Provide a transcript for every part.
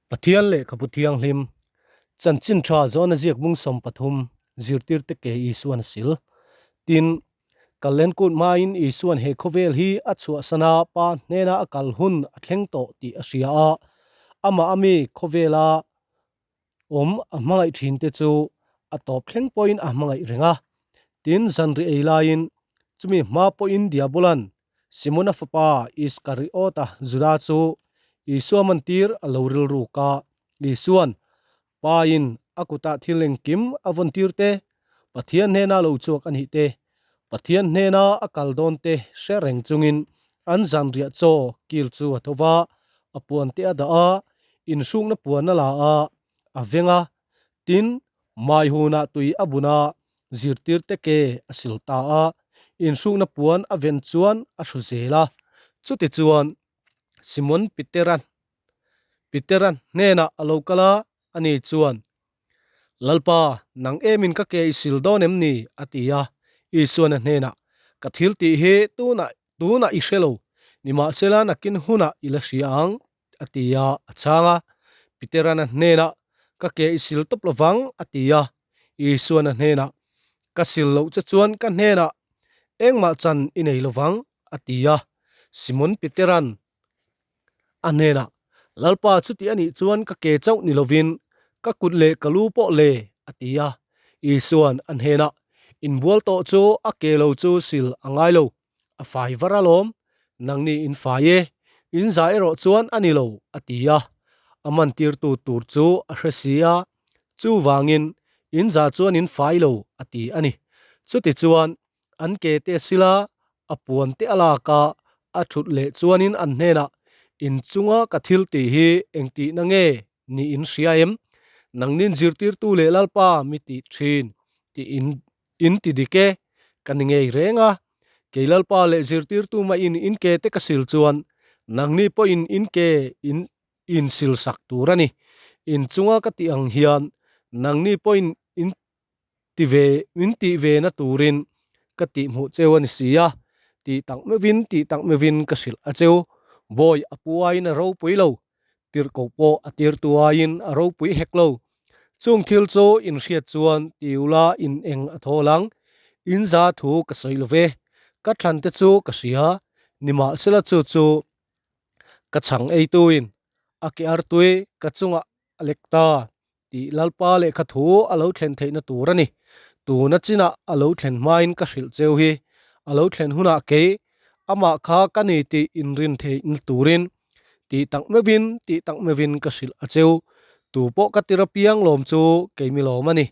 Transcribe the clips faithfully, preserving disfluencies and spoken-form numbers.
Pathian Lehkhabu Thianghlim, Chanchin Tha Johana ziak bung sawm pathum, zirtirte ke Isuan a sil. Tin, Kallen kut hmain Isuan he khawvel hi a chhuahsan a, Pa hnena a kal hun a thleng tawh tih a hria a. Ama a mi khawvela awm a hmangaih ṭhinte chu a tawp thleng pawhin a hmangaih reng a. Tin, zanri ei laiin, chumi hma pawhin Diabolan Simona fapa Iskariota Juda chu Isua mantir a lo rilruk a. Isuan, Pain a kutah thil engkim a vontirte, Pathian hnena lo chuak a nihte, Pathian hnena a kal dawnte hre reng chungin an zanriah chaw kil chu a tho va, a puante a dah a, inhrukna puan a la a, a veng a. Tin, mai huna tui a bun a, zirtirte ke a sil ta a, inhrukna puan a ven chuan a hru zel a. Chutichuan Simon Petera, Petera hnena a lo kal a, ani chuan, "Lalpa, nang emin ka ke i sil dawn em ni?" a ti a. Isuan a hnena, "Ka thil tih hi tuna, tuna i hre lo, nimahsela nakin huna i la hria ang," a ti a, a chhang a. Peteran a hnena, "Ka ke i sil tawp lovang," a ti a. Isuan a hnena, "Ka sil loh che chuan ka hnena engmah chan i nei lovang," a ti a. Simon Peteran a hnena, "Lalpa, chuti a nih chuan ka ke chauh ni lovin ka kut leh ka lu pawh le," a ti a. Isuan a hnena, "Inbual tawh chu a ke lo chu sil a ngai lo, a fai var alawm, nangni in fai e, in za erawh chuan a ni lo," a ti a. A mantirtu tur chu a hre si a, chuvangin, "In za chuan in fai lo," a ti a ni. Chutichuan an ke te a sil a, a puante a lak a, a thut leh chuanin an hnena, "In chunga ka thil tih hi engtih na nge ni in hria em? Nangnin zirtirtu leh Lalpa mi tih ṭhin, tiin in ti dik e, ka ni ngei reng a. Kei Lalpa leh zirtirtu mahin in ke te ka sil chuan, nangni pawhin in ke in, in sil sak tur a ni. In chunga ka tih ang hian, nangni pawhin in ti ve, in tih ve na turin ka tih hmuh cheu a ni si a. Tih tak meuvin, tih tak meuvin ka hrilh a cheu. Bawi a pu aiin a ropui lo, tirhkoh pawh a tirtu aiin a ropui hek lo. Chung thil chu in hriat chuan ti ula in eng a thaw lang. In za thu ka sawi lo ve. Ka thlante chu ka hria, nimahsela chu chu ka chhang eituin a ke artui ka chungah a lek ta, tih Lalpa lehkha thu a lo thlen theihna tur a ni. Tuna chinah a lo thlen hmain ka hrilh cheu hi, a lo thlen hunah kei, amah kha ka ni tih in rin theihna turin, tih tak meuvin, tih tak meuvin ka hrilh a cheu. Tu pawh ka tir apiang lawm chu kei mi lawm a ni.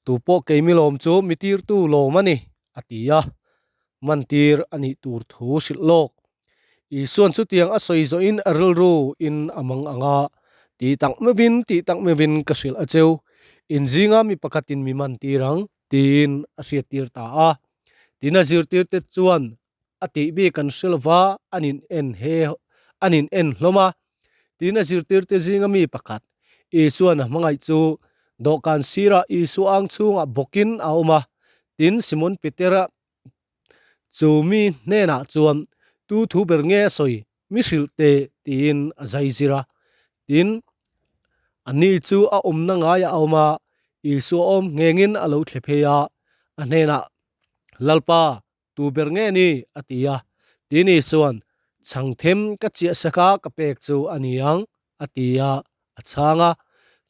Tu pawh kei mi lawm chu mi tirtu lawm a ni," a ti a. Mantir a nih tur thu hrilh lawk. Isuan chutiang a sawi zawhin a rilru in a mangang a, "Tih tak meuvin, tih tak meuvin ka hrilh a cheu. In zinga mi pakhatin mi mantir ang," tiin a hriattir ta a. Tin, a zirtirte chuan a tih bik an hre lova, an in en he, an in en hlawm a. Tin, a zirtirte zinga mi pakhat Isuan a hmangaih chu dawhkan sira Isua ang chhungah bawkin a awm a. Tin, Simon Petera chu mi hnenah chuan, "Tu thu ber nge a sawi, mi hrilh teh," tiin a zai zir a. Tin, ani chu a awmna ngaiah a awm a, Isua awm nghengin a lo thle phei a, a hnenah, "Lalpa, tu ber nge ni?" a ti a. Tin, Isuan, "Chhangthem ka chiah saka ka pek chu a ni ang," a ti a, a chhang a.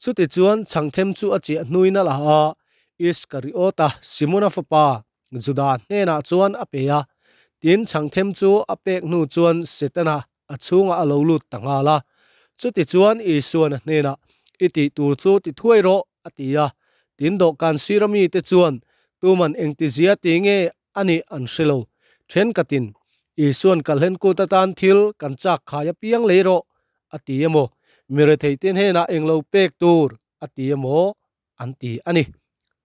Chutichuan chhangthem chu a chiah hnuin a la a, Iskariota, Simona fapa, Juda hnenah chuan a pe a. Tin, chhangthem chu a pek hnu chuan Setana a chhungah a lo lut ta nghal a. Chutichuan Isuan a hnenah, "I tih tur chu ti thuai rawh," a ti a. Tin, dawhkan sira mite chuan, "Tuman engtizia ti nge a nih an hre lo. Ṭhenkhatin, Isuan kalhlen kut atan thil kan chak khai apiang lei rawh," a ti emaw, "Mi retheite hnenah englo pek tur," a ti emaw, an ti a ni.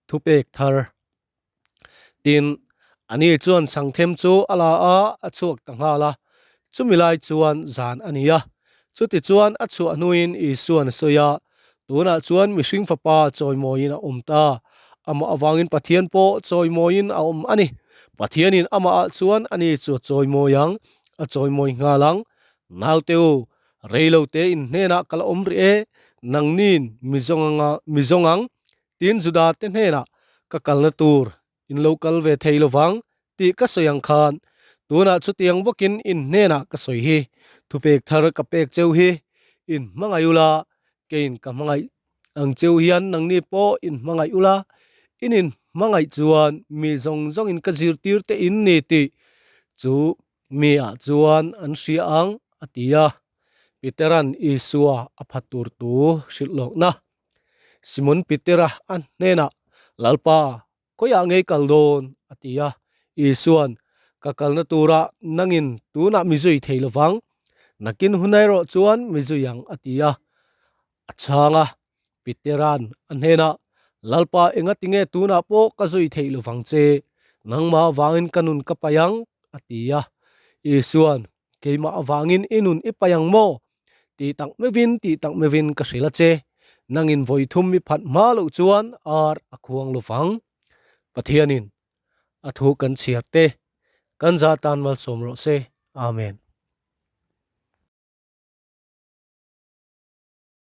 Thupek thar. Tin, ani chuan chhangthem chu a la a, a chhuak ta nghal a. Chumi lai chuan zan a ni a. Chutichuan a chhuah hnuin Isuan a sawi a, "Tunah chuan mihring fapa chawimawiin a awm ta. Amah avangin Pathian pawh chawimawiin a awm a ni. Pathianin amahah chuan ani chu a chawimawi ang, a chawimawi nghal ang. Naute u, reilote in hnenah ka la awm rih e, nangnin mi zawng ang a, mi zawng ang, tiin Juda te hnena ka kalna tur in lo kal ve thei lo vang, tih ka sawi ang khan, tuna chutiang bawkin in hnena ka sawi hi, thupek thar ka pek cheu hi, in hmangai ula, keiin ka hmangai ang cheu hian nangni pawh in hmangai ula, in in hmangai chuan mi zawng zawngin ka zirtir te in ni tih chu mi ah chuan an hria ang, a ti a. Peteran Isua a phat tur tu hrilh lawkna. Simon Petera a hnena, Lalpa, khawiah nge i kal dawn? a ti a. Isuan, ka kalna tura nangin tunah mi zui thei lo vang, nakin hun erawh chuan mi zui ang, a ti a. A chhang a, Peteran a hnena, Lalpa, engatinge tunah pawh ka zui theih lo vang che? Nangma avangin ka nun ka pai ang, a ti a. Isuan, keimah avangin i nun i pai ang maw? Tih tak meuhin, tih tak meuhin ka hrilh a che. Nangin vawi thum mi phat hma loh chuan ar a khuang lo vang. Pathianin a thu kan chhiar te kan za tan malsawm rawh se. Amen.